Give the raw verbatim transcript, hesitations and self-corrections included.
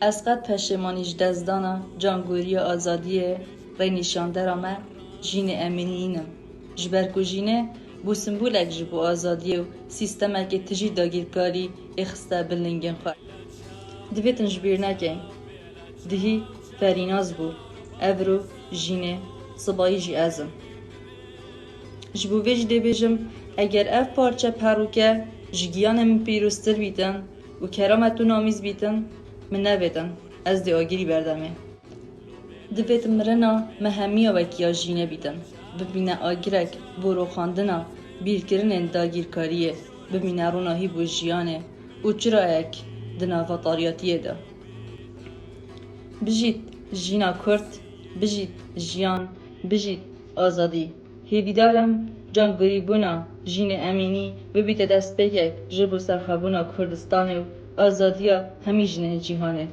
Ez qet peşêmanî ji destdana cangoriya azadiyê rênîşandera me Jînê Emînî nînim. Ji ber ku Jînê bû simbolek ji bo azadiyê û sîstemekê tijî dagîrkarî ê xiste bin lingên xwe. Divêtin ji bîr nekin. Dihî Perînaz bû. Evro Jînê, sibayî jî ez im. Ji bo vê jî dê bêjim, eger ev parçe perûke ji giyanê min pîroztir bîtin û keramet û namîz bîtin, min nevêtin, ez dê agirî berdemê. Divêt mirina me hemiya wekî ya Jînê bîtin, bibîne agirek bo roxandina bîrkirinên dagîrkariyê, bibîne ronahî bo jiyanê û çirayek di nava tariyatiyê de. Bijît jîna Kurd, bijît jiyan, bijît azadî. Hêvîdar im cangorîbûna Jînê Emînî bibîte destpêkek ji bo serxwebûna Kurdistanê û azadiya hemî jinên cîhanê.